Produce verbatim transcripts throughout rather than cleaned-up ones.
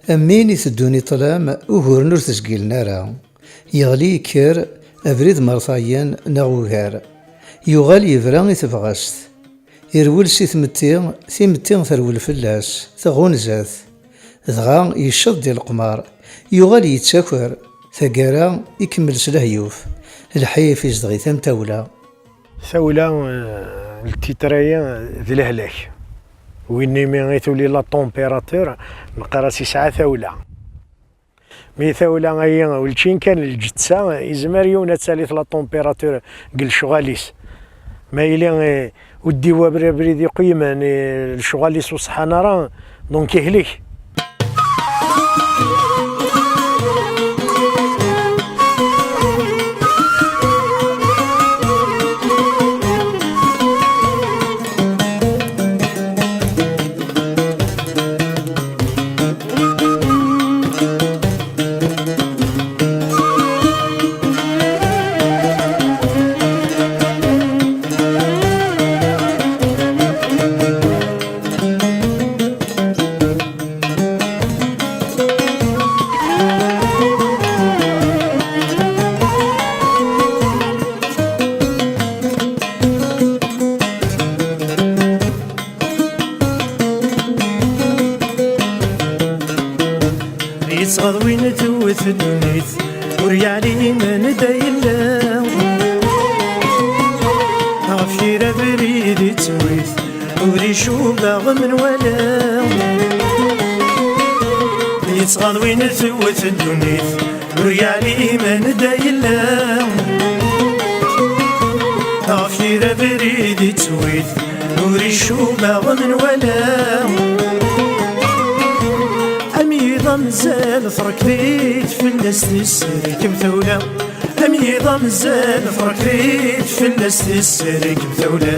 Am win iteddun i ṭṭlam, uguren ur t-zgilen ara. Yeɣli yekker, abrid mertayen neɣ ugar. Yuɣal yebra i tebɣest. Irwel si tmetti, timetti terwel fell-as, tɣunza-t. Dɣa yecceḍ di leqmar, yuɣal yettaker. Taggara ikemmel s lehyuf, lḥif izdeɣ-it am tawla. Tawla, eh, ltitrayi d lehlak. Win imi i tuli la température, neqqar-as yesɛa tawla. Mi tawla ayi, ulčin kan lǧetta, izmer yiwen ad tali la température deg lecɣal-is. Ma yili, eh, ur d-iwwi abrid iqeymen, eh, lecɣal-is ur ṣeḥḥan ara, donc ihlek. Yettɣaḍ win tewwet ddunit, ur yeɛlim anda yella. Ɣef yir abrid ittewwit, ur icuba menwala. Yettɣaḍ win tewwet ddunit, ur yeɛlim anda yella. Ɣef yir abrid ittewwit, ur icuba menwala. Am yiḍ amzal trekdit fell-as tesserkem tawla. Am yiḍ amzal trekdit fell-as tesserkem tawla.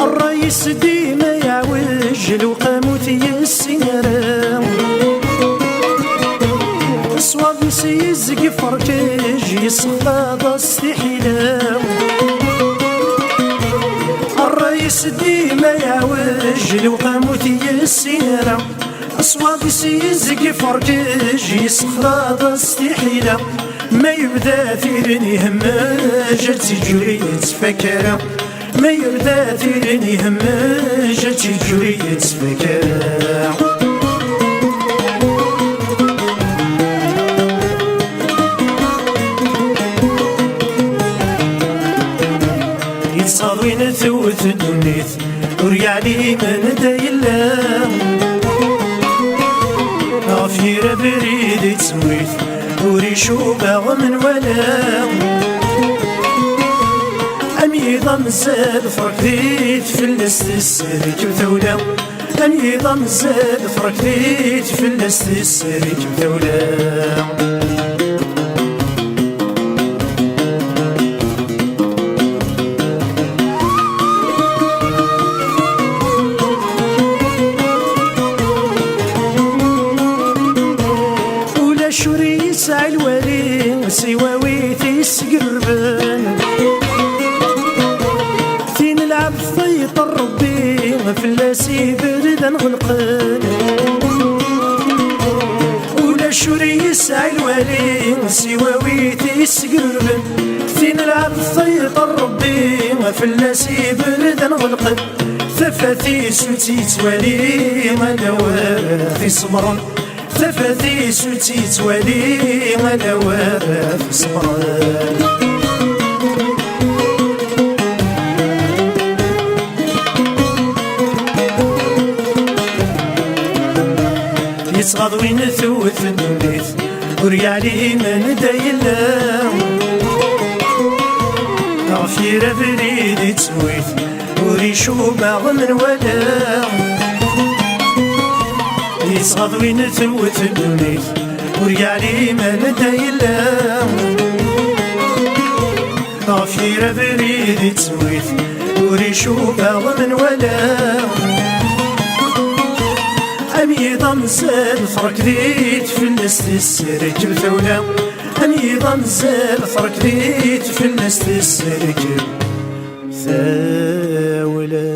Ṛṛay-is dima yeɛwej, lewqam ur t-yessin ara. Ṣṣwab-is yezg iferkej, yessexlaḍ-as tiḥila. Ṛṛay-is dima yeɛwej, lewqam ur t-yessin ara. Ṣṣwab-is yezg iferkej, yessexlaḍ-as tiḥila. Ma yebda tiren ihemmej, ad tt-iǧǧ ur yettfak ara. Ma yebda tiren ihemmej, ad tt-iǧǧ ur yettfak ara. Yettɣaḍ win tewwet ddunit, ur yeɛlim anda yella. Ɣef yir abrid ittewwit, ur icuba menwala. Am yiḍ amzal trekdit fell-as tesserkem tawla. Am yiḍ amzal trekdit fell-as tesserkem tawla. Ulac ur yesɛi lwali siwa wi t-yesgerben. Tin lɛebd teṭṭer Rebbi, fell-as iberdan ɣelqen. Ulac ur yesɛi lwali siwa wi t-yesgerben. Tin lɛebd teṭṭer Rebbi, fell-as iberdan ɣelqen. Tafat-is ur tt-yettwali, ala war t-iṣebbren. Tafat-is ur tt-yettwali, ala war t-iṣebbren. Yettɣaḍ win tewwet ddunit, ur yeɛlim anda yella. Ɣef yir abrid ittewwit, ur icuba menwala. Yettɣaḍ win tewwet ddunit, ur yeɛlim anda yella. Ɣef yir abrid ittewwit, ur icuba menwala. Am Yiḍ amzal trekdit fell-as tesserkem tawla. Am yiḍ amzal trekdit fell-as tesserkem tawla.